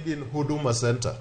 gin Huduma Center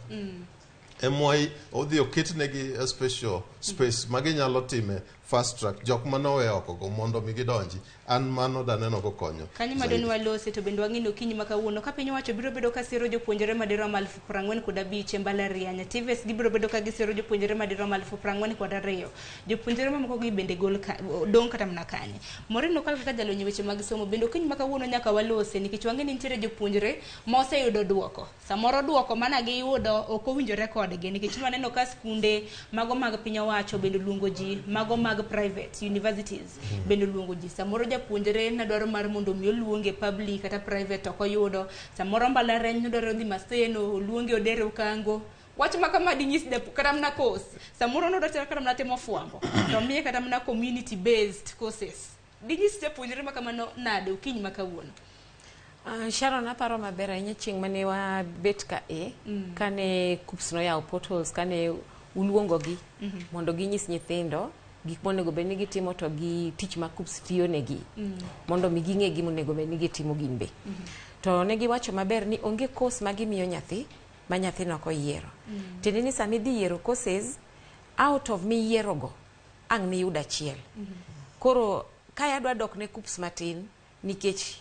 ema odhi oketnegi a special space ma ginyalo time fast track jok manowe oko go mondo mi gidonji. An mano daneno kokonyo Kanyo zaidi. Madoni walose to bende wang'ino okinyi ma kawuono ka piny owacho biro bedo ka siro jopuonjre madirom 45,000 e mbalariany. TVETs gibiro bedo ka gisiro jopuonjre madirom 42,000. Jopuonjre mamoko gi bende gol ka, dong' kata mana kanye. Maureen Okal kaka jalony e weche mag somo bende okinyi ma kawuono nyaka walose nikech wang'e ni nitiere jopuonjre ma oseyudo duoko. Samoro duoko mana giyudo ok owinjore kodgi nikech waneno ka skunde mago mag piny owacho bende luongo ji, mago mag private universities bende luongo ji. Samoro japuonjre ne dwaro mar mondo mi oluonge public kata private ok oyudo. Samoro mbalariany nodwaro dhi Maseno, oluonge Odero Okango. Wach ma kama dinyis kata mana course. Samoro nodwa kata mana timo fwambo to miye kata mana community based courses. Dinyis japuonjre ma kamano nade okinyi ma kawuono? Sharon, aparo maber ahinya chieng' mane wabet ka e kane KUCCPS noyawo portals, kane uluongogi mondo ginyis nyithindo gik monego bed ni gitimo to gi tich ma KUCCPS tiyo negi mondo mi ging'e gima onego bed ni gitimo gin be. To ne giwacho maber ni onge course ma gimiyo nyathi ma nyathino ok oyiero. Tiende ni sama idhi yiero courses, out of miyierogo ang' niyud achiel. Koro kae adwa dok ne KUCCPS matin nikech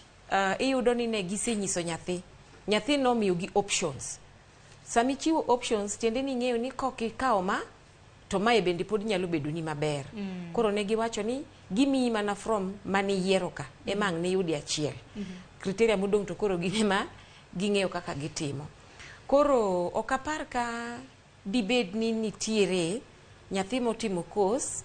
iyudo ni ne gisenyiso nyathi, nyathi nomiyogi options. Sama ichiwo options, tiende ni ing'eyo ni kok ikawo ma to mae bende pod nyalo bedo ni maber. Koro ne giwacho ni gimiyi mana from maniyiero ka ema ang' niyudi achiel. Criteria modong' to koro gin ema ging'eyo kaka gitimo. Koro ok apar ka dibed ni nitiere nyathi motimo course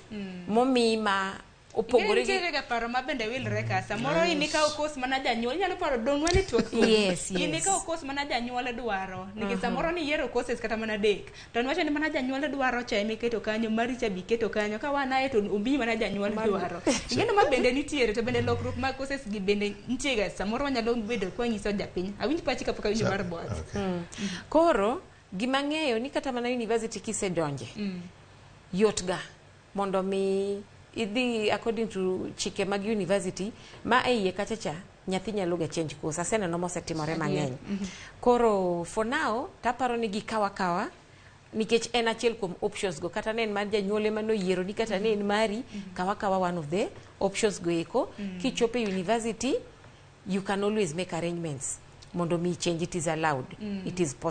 momii ma opogore gi Nitiere ga paro ma bende wilre ka. Samoro in ikawo course mana janyuol, inyalo paro dong' wane twak kuom. In ikawo course mana janyuol dwaro. Nikech samoro ni yiero courses kata mana adek. To niwacho ni mana janyuol dwaro cha ema iketo kanyo, mari cha be iketo kanyo. Ka wanaye to omiyi mana janyuol dwaro. Ing'eno ma bende nitiere to bende lokruok mag courses gi bende nitie ga samoro wanyalo bedo kwa nyiso japiny. Awinj pachi kapok awinjo mar Boaz. Koro gima ng'eyo ni kata mana university kisedonje, yot ga mondo mi idhi according to chike mag university ma e iye kacha cha nyathi nyalo ga change course. Aseneno mosetimore mang'eny. Koro for now taparo ni gikawa kawa nikech en achiel kuom options go, kata ne en mar janyuol ema noyiero ni kata ne en mari, kawa kawa one of the options go eko. Kichopo e university, you can always make arrangements mondo mi change. It is allowed, it is possible.